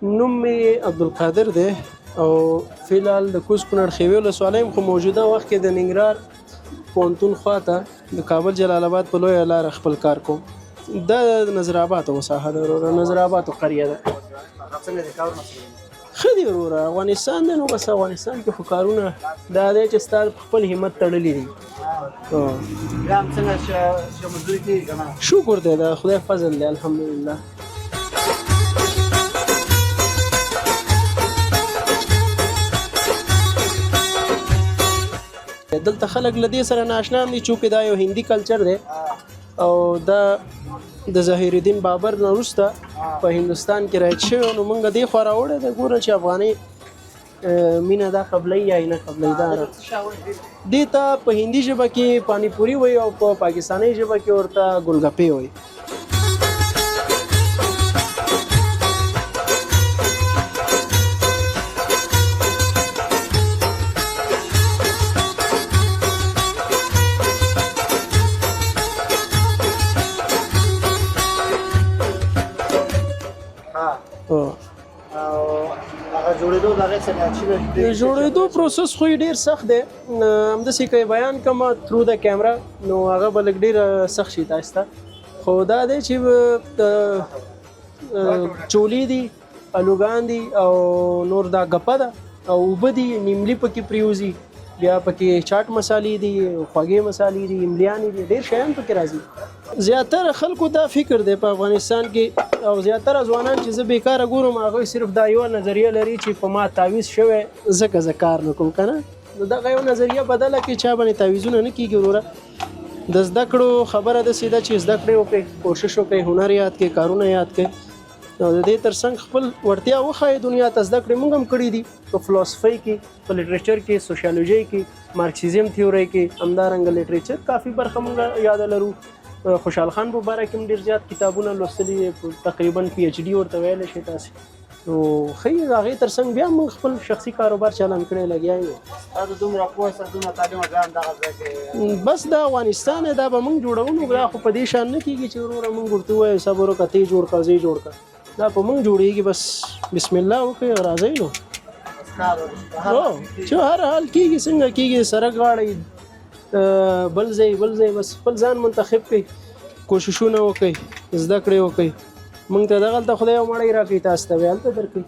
نوم مې عبدالقادر دی او فعلال د کوز کونړ خیوې ولسوالۍ یم، خو موجوده وخت کې د ننګرهار پوهنتون خواته د کابل جلال آباد په لویه لاره خپل کار کوم. دا د نظرآباد ساحه ده وروره، نظرآباد قریه ده. څنګه دي کارونه څنګه دي؟ ښه دي وروره، افغانستان دی نو بس افغانستان کې خو کارونه دا دی چې ستا په خپل همت تړلي دي. بیا هم څنګه چې مزدوري کېږي که نه؟ شکر دی، د خدای فضل دی، الحمدلله. دلته خلک له دې سره نااشنا هم دي، چونکې دا یو هندي کلچر دی او دا د ظهیر الدین بابر نه وروسته په هندوستان کې رایج شوی، نو موږ دې خوا راوړی دی. ګوره چې افغانۍ مینه دا قبلوي یا یې نه قبلوي. دا دې ته په هندي ژبه کې پانی پوری وایي او په پاکستاني ژبه کې ورته ګلګپې وایي. جوړېدو پروسس خو یې ډېر سخت دی، همداسې که یې بیان کړم ترو د کیمره نو هغه به لږ ډېر سخت شي تاسو ته. خو دا دی چې چولې دي، الوګان دي او نور دا ګپه ده او اوبه دي، نیملي پکې پریوځي، بیا پکې چاټ مسالې دي، خوږې مسالې دي، املیانې دي، ډېر شیان پکې راځي. زیاتره خلکو دا فکر دی په افغانستان کې او زیاتره ځوانان چې زه بیکاره ګورم هغوی صرف دا یوه نظریه لري چې په ما تعویز شوی ځکه زه کار نه کوم که نه، نو دغه یو نظریه بدله کړي، چا باندې تعویذونه نه کېږي وروره. د زده کړو خبره داسې ده چې زده کړې وکړئ، کوشش وکړئ، هنر یاد کړئ، کارونه یاد کړئ او د دې ترڅنګ خپل وړتیا وښایئ دنیا ته. زده کړې موږ هم کړې دي په فلسفې کې، په لټریچر کې، سوسیالوژي کې، مارکسیزم تیوري کې، همدارنګه لټریچر کافي برخه موږ یاده لرو. خوشحال خان په باره کې هم ډېر زیات کتابونه لوستلي، تقریبا پي ایچ ډي ورته ویلی شئ تاسې. نو ښه یې، د هغې ترڅنګ بیا موږ خپل شخصي کاروبار چالان کړی لګیا یو. تاسو دومره پوه سره دومره تعلیم بیا هم دغه ځای کې بس دا افغانستان دی، دا به موږ جوړوو، نو دا خو په دې شان نه کېږي چې وروره موږ ورته ووایو صبر وکړه، ته یې جوړ کړه، زه یې جوړ کړه. دا په موږ جوړېږي، بس بسم الله وکړئ او راځئ. نو چې هر حال کېږي، څنګه کېږي، سړک غاړه بل ځای بل ځای، بس خپل ځان منتخب کړئ، کوششونه وکړئ، زده کړې وکړئ. موږ ته دغلته خدای یو مړۍ راکړي، تاسو ته به هلته درکړي.